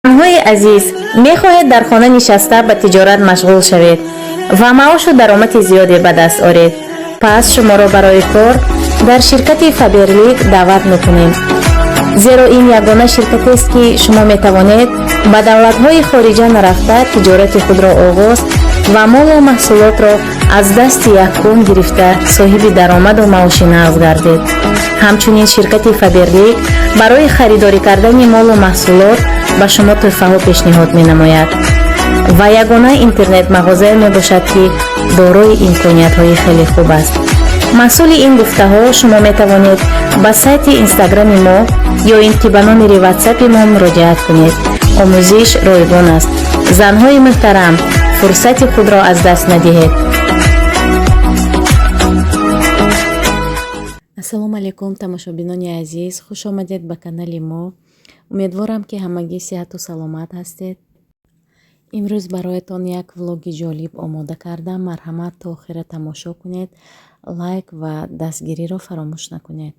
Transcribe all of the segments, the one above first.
Занҳои азиз, мехоҳед дар хона нишаста ба тиҷорат машғул шавед ва маошу даромади зиёде ба даст оред? Пас шуморо барои кор дар ширкати Фаберлик даъват мекунем. Зеро ин ягона ширкатест, ки шумо метавонед ба давлатҳои хориҷа нарафта тиҷорати худро оғоз ва молу маҳсулотро аз дасти якум гирифта соҳиби даромаду маоши нағз гардед. Ҳамчунин ширкати Фаберлик барои харидорӣ кардани молу маҳсулот ба шумо тӯҳфаҳо пешниҳод менамояд ва ягона интернет-мағозае мебошад, ки дорои имкониятҳои хеле хуб аст. Маҳсули ин гуфтаҳо шумо метавонед ба сайти инстаграми мо ё ин ки ба номери ватсапи мо муроҷиат кунед. Омӯзиш ройгон аст. Занҳои муҳтарам, фурсати худро аз даст надиҳед. Ассалому алайкум, тамошобинони азиз, хуш омадед ба канали мо. Умедворам, ки ҳамагӣ сиҳату саломат ҳастед. Имрӯз бароятон як влоги ҷолиб омода кардам. Марҳамат, то охира тамошо кунед, лайк ва дастгириро фаромӯш накунед.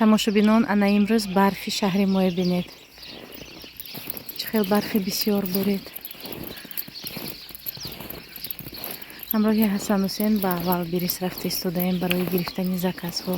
Тамошобинон, ана имрӯз барфи шаҳри моя бинед, чӣ хел барфи бисёр борид. Ҳамроҳи Ҳасанҳусен ба Вайлдберриз рафта истодаем барои гирифтани заказҳо.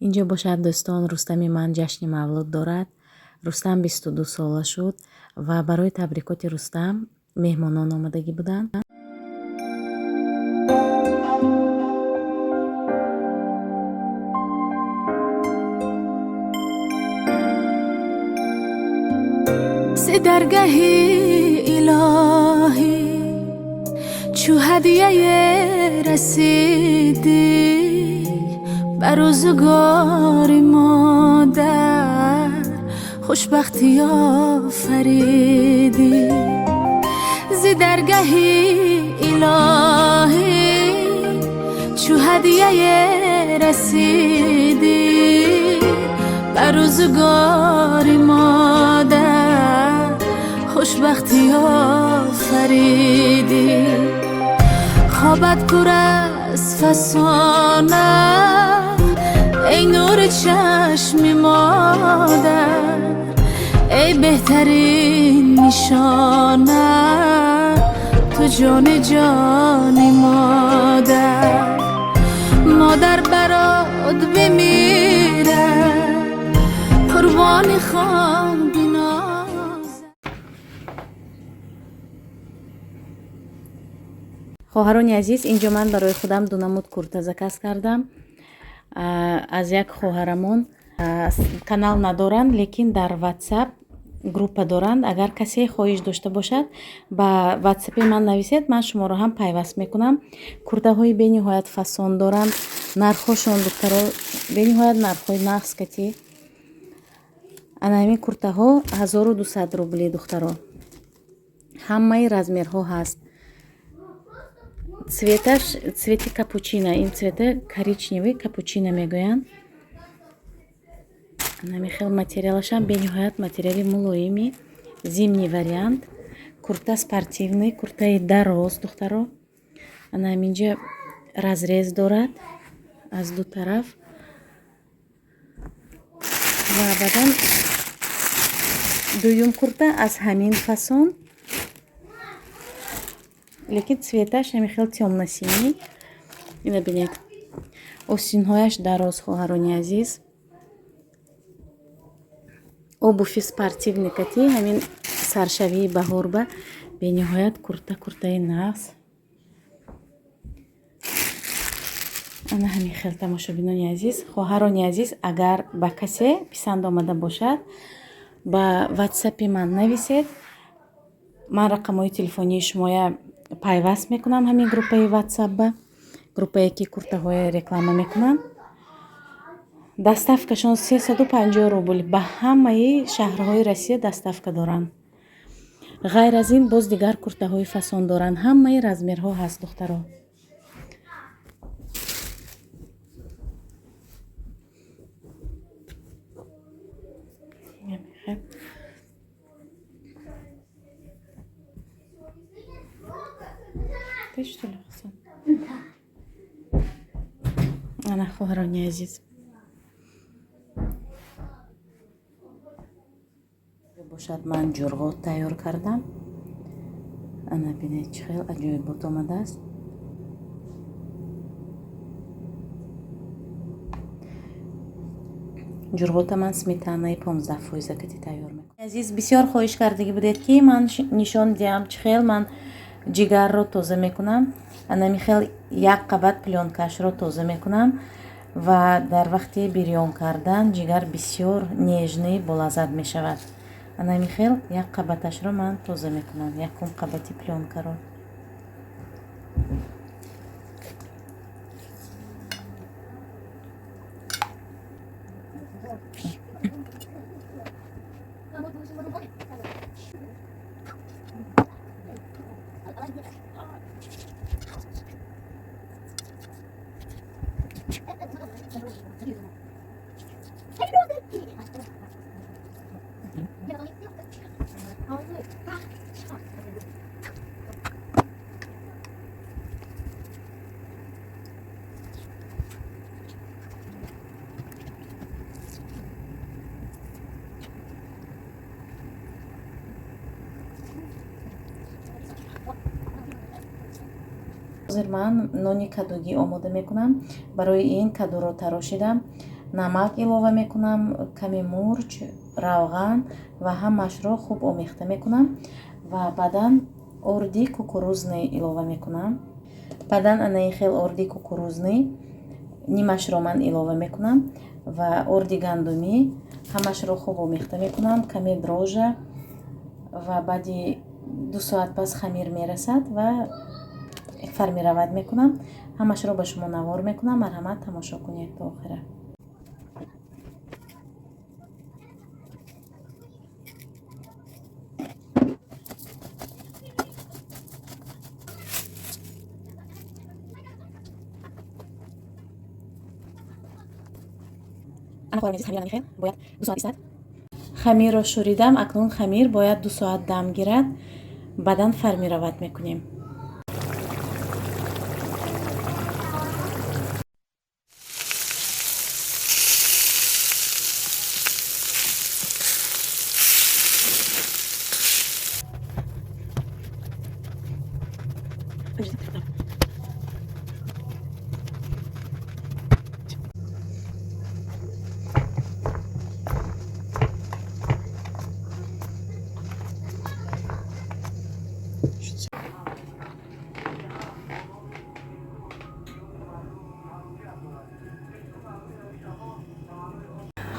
Инҷо бошад, дӯстон, Рустами ман ҷашни мавлуд дорад. Рустам 22 сола шуд ва барои табрикоти Рустам меҳмонон омадагӣ буданд. Зи даргаҳи илоҳӣ чу ҳадияе расидӣ ба рӯзгори модар хушбахтӣ офаридӣ. Зи даргаҳи илоҳӣ чу ҳадияе расидӣ ба рӯзгори модар хушбахтӣ офаридӣ. Хобат пур аз фасона, эй нури чашми модар, эй беҳтарин нишона, ту ҷони ҷони модар. Модар барот бимирад, қурбони хон бинозад. Хоҳарони азиз, инҷо ман барои худам ду намуд курта заказ кардам аз як хоҳарамон. Канал надоранд, лекин дар Ватсап группа доранд. Агар касе хоҳиш дошта бошад, ба ватсапи ман нависед, ман шуморо ҳам пайваст мекунам. Куртаҳои бениҳоят фасон доранд, нархҳошон, духтаро, бениҳоят нархҳои нағз кати. Ана ҳамин куртаҳо 1200 рубли, духтаро, ҳамаи размерҳо ҳаст. Цветаш цвети капучино, ин цвета коричневый капучино мегӯянд. Ҳамин хел материалашам бениҳоят материали мулоими, зимний вариант, курта спортивный, куртаи дароз, духтаро. Ана ҳаминҷа разрез дорад аз ду тараф ва баъдан дуюм курта аз ҳамин фасон, лекин цветаш ҳамин хел тёмно-синий. Ина бинед, остинҳояш дароз, хоҳарони азиз. Обуви спортивный кати ҳамин саршавии баҳорба бениҳоят курта, куртаи нағз. Ана ҳамин хел, тамошобинони азиз, хоҳарони азиз, агар ба касе писанд омада бошад, ба ватсапи ман нависед, ман рақамҳои телефонии шумоя пайваст мекунам ҳамин группаи ватсапба, группае ки куртаҳоя реклама мекунанд. Доставкашон 350 рубл. Ба ҳамаи шаҳрҳои Россия доставка доранд. Ғайр аз ин, боз дигар куртаҳои фасон доранд. Ҳамаи размерҳо ҳаст, духтаро. Ты что ли, Хасан? Ана, хоҳарони азиз. Бошад, ман ҷурғот тайёр кардам. Ана, бинед, чӣ хел аҷоибот омадааст. Ҷурғота ман сметанаи 15 фоиза кати тайёр мекунам. Азиз, бисёр хоҳиш кардагӣ будед, ки ман нишон диҳам, чӣ хел ман ҷигарро тоза мекунам. Анами хел як қабат плёнкашро тоза мекунам ва дар вақти бирён кардан ҷигар бисёр нежный, болаззат мешавад. Анами хел як қабаташро ман тоза мекунам, якум қабати плёнкаро. Ҳозир ман нони кадугӣ омода мекунам. Барои ин кадуро тарошидам, намак илова мекунам, каме мурч, равған ва ҳамаашро хуб омехта мекунам ва баъдан орди кукурузный илова мекунам. Баъдан анаи хел орди кукурузный нимашро ман илова мекунам ва орди гандумӣ, ҳамашро хуб омехта мекунам, каме дрожжа ва баъди 2 соат пас хамир мерасад ва формировать мекунам. Ҳамашро ба шумо навор мекунам, марҳамат, тамошо кунед то охира. Бояд 2 соат истад. Хамирро шӯридам, акнун хамир бояд 2 соат дам гирад, баъдан формировать мекунем.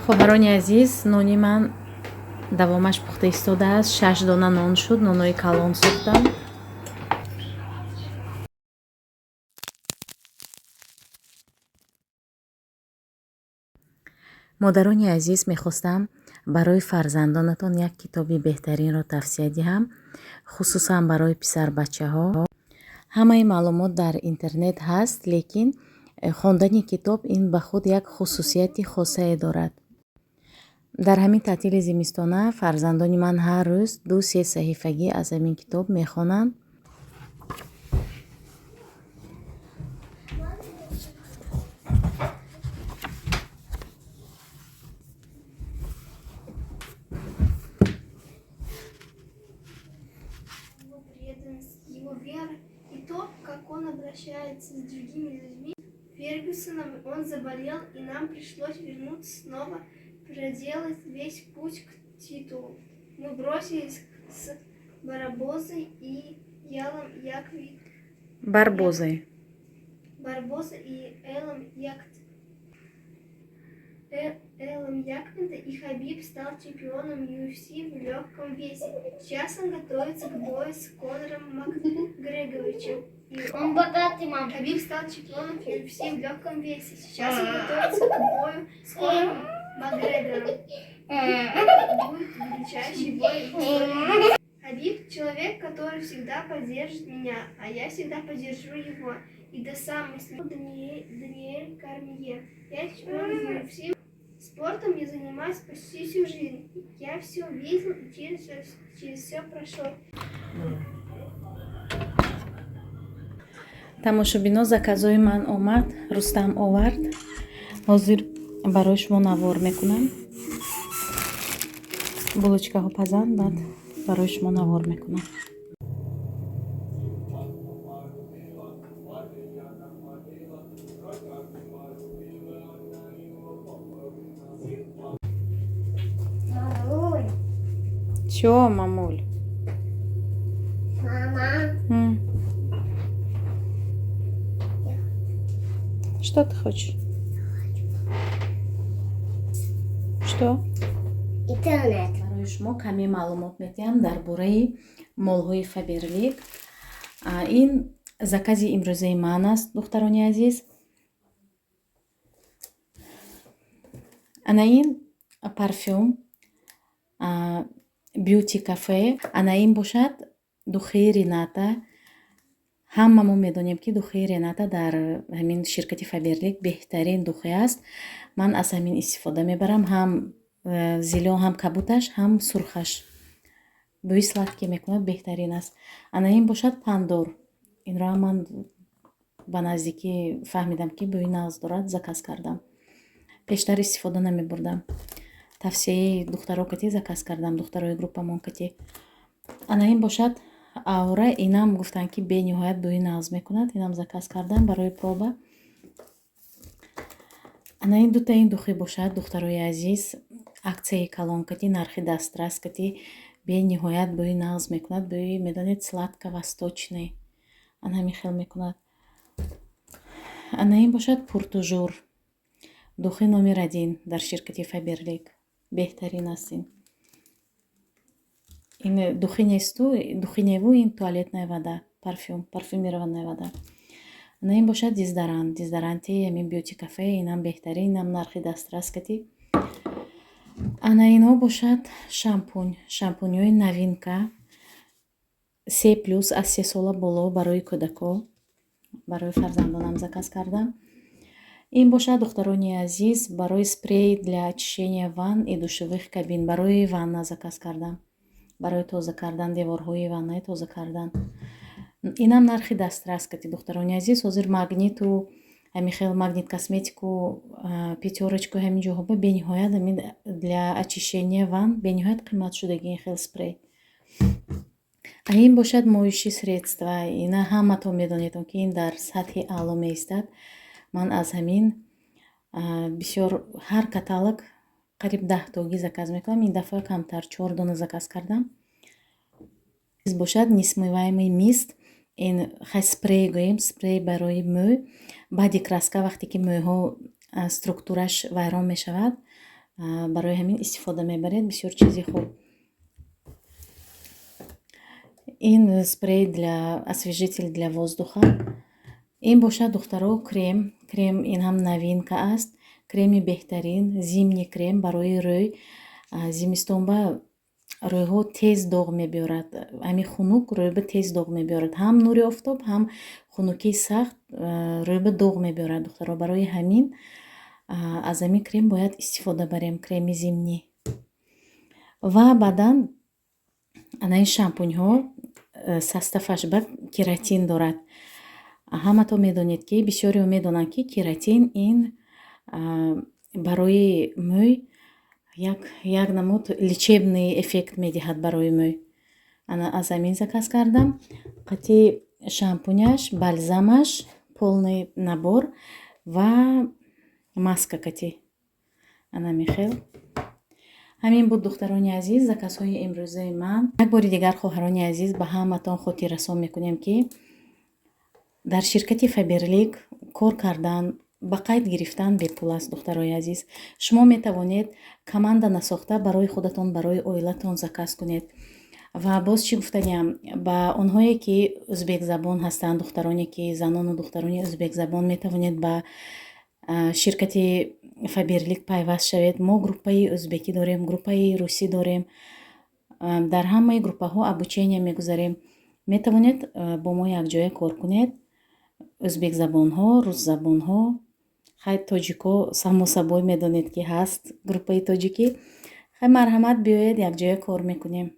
Хоҳарони азиз, нони ман давомаш пухта истодааст. Шаш дона нон шуд, нонои калон сохтам. Модарони азиз, мехостам барои фарзандонатон як китоби беҳтаринро тавсия диҳам, хусусан барои писарбачаҳо. Ҳамаи маълумот дар интернет ҳаст, лекин хондани китоб ин ба худ як хусусияти хосае дорад. Дар ҳамин таътили зимистона фарзандони ман ҳар рӯз ду се саҳифагӣ аз ҳамин китоб мехонанд. Его преданность, его вера и то, как он обращается с другими людьми. Фергюсоном он заболел, и нам пришлось вернуться снова, проделать весь путь к титулу. Мы бросились с Барабозой и Ялом Якви... Барбозой. Барбоза и Элом Якт... Элом Яквинта, и Хабиб стал чемпионом UFC в легком весе. Сейчас он готовится к бою с Конором Макгреговичем. Он богатый, мам. Хабиб стал чемпионом UFC в легком весе. Сейчас он готовится к бою с Конором Макгрегором. Это будет величайший бой в истории. Хабиб – человек, который всегда поддержит меня, а я всегда поддержу его. И до самой смерти. Даниэль Кормье. Я чемпион UFC. Спортом я занимаюсь почти всю жизнь. Я все видел и через все прошел. Тамошобино, заказҳои ман омад, Рустам овард. Ҳозир барои шумо навор мекунам. Булочкаҳо пазанд, баъд барои шумо навор мекунам. Мамуль. Чё, мамуль? Мама. Что ты хочешь? Что? Интернет. Барои шумо каме маълумот медиҳам дар бораи молҳои Фаберлик. Ин закази имрӯзаи ман аст, духтарони азиз. Ана ин парфюм Beauty Cafe, ана ин бошад духи Рената. Ҳама мо медонем, ки духи Рената дар ҳамин ширкати Фаберлик беҳтарин духе аст. Ман аз ҳамин истифода мебарам, ҳам зило, ҳам кабуташ, ҳам сурхаш. Бӯи сладкий мекунад, беҳтарин аст. Ана ин бошад пандор. Инро ҳам ман ба наздикӣ фаҳмидам, ки бӯи нағз дорад, заказ кардам. Пештар истифода намебурдам. Тавсияи духтаро кати заказ кардам, духтарои группамон кати. Ана ин бошад аура, инам гуфтанд, ки бениҳоят бӯи нағз мекунад, инам заказ кардам барои проба. Ана ин дута ин духи бошад, духтарои азиз, аксияи калон кати, нархи дастрас кати, бениҳоят бӯи нағз мекунад, бӯи, медонед, сладко-восточный. Ана ҳамин хел мекунад. Ана ин бошад Пуртужур. Духи номер один дар ширкати Фаберлик. Беҳтарин аст ин. Ин духи несту, духи неву, ин туалетная вода, парфюм, парфюмированная вода. Ана ин бошад дезодорант, дезодоранти ҳамин Beauty Cafe, инам беҳтарин, инам нархи дастрас кати. Ана ино бошад шампунь, шампуньҳои новинка се плюс аз 3 сола боло барои кӯдако, барои фарзандонам заказ кардам. Ин бошад, духтарони азиз, барои спрей для очищения ванн и душевых кабин, барои ванна заказ кардам. Барои тоза кардан деворҳои ваннаи тоза кардан. Инам нархи дастрас кати, духтарони азиз. Ҳозир Магниту, ҳамин хел Магнит Косметику, Пятёрочку, ҳамин ҷоҳо бениҳоят ҳамин для очищения ванн бениҳоят қимат шудаги ин хел спрей. А ин бошад моющие средства. Ина ҳаматон медонедон, ки ин дар сатҳи аъло меистад. Ман аз ҳамин бисёр ҳар каталог қариб 10 тогӣ заказ мекунам. Ин дафъа камтар, чор дона заказ кардам. Бошад несмываемый мист. Ин хай спрей гӯем, спрей барои мӯй. Баъди краска, вақте ки мӯйҳо структураш вайрон мешавад, барои ҳамин истифода мебаред, бисёр чизи хуб. Ин спрей для освежитель для воздуха. Ин бошад, духтаро, крем. Крем ин ҳам новинка аст. Креми беҳтарин, зимний крем барои рӯй. Зимистон ба рӯйҳо тез доғ мебиёрад. Ҳамин хунук рӯйба тез доғ мебиёрад. Ҳам нури офтоб, ҳам хунукии сахт рӯйба доғ мебиёрад, духтаро. Барои ҳамин аз ҳамин крем бояд истифода барем, креми зимний. Ва баъдан ана ин шампуньҳо составаш ба кератин дорад. Ҳаматон медонед, ки бисёриҳо медонанд, ки кератин ин барои мӯй як намуд лечебный эффект медиҳад барои мӯй. Ана аз ҳамин заказ кардам. Қати шампуняш, бальзамаш, полный набор ва маска кати. Ана михел. Ҳамин буд, духтарони азиз, заказҳои имрӯзаи ман. Як бори дигар, хоҳарони азиз, ба ҳаматон хотиррасон мекунем, ки дар ширкати Фаберлик кор кардан, ба қайд гирифтан бепул аст, духтарои азиз. Шумо метавонед команда насохта барои худатон, барои оилатон заказ кунед. Ва боз чӣ гуфтаниям ба онҳое, ки ӯзбекзабон ҳастанд, духтароне ки, занону духтарони ӯзбекзабон, метавонед ба ширкати Фаберлик пайваст шавед. Мо группаи ӯзбекӣ дорем, группаи русӣ дорем. Дар ҳамаи группаҳо обучение мегузарем. Метавонед бо мо якҷоя кор кунед, ӯзбекзабонҳо, русзабонҳо. Хай, тоҷико само собой медонед, ки ҳаст группаи тоҷикӣ. Хай, марҳамат, биёед, якҷоя кор мекунем.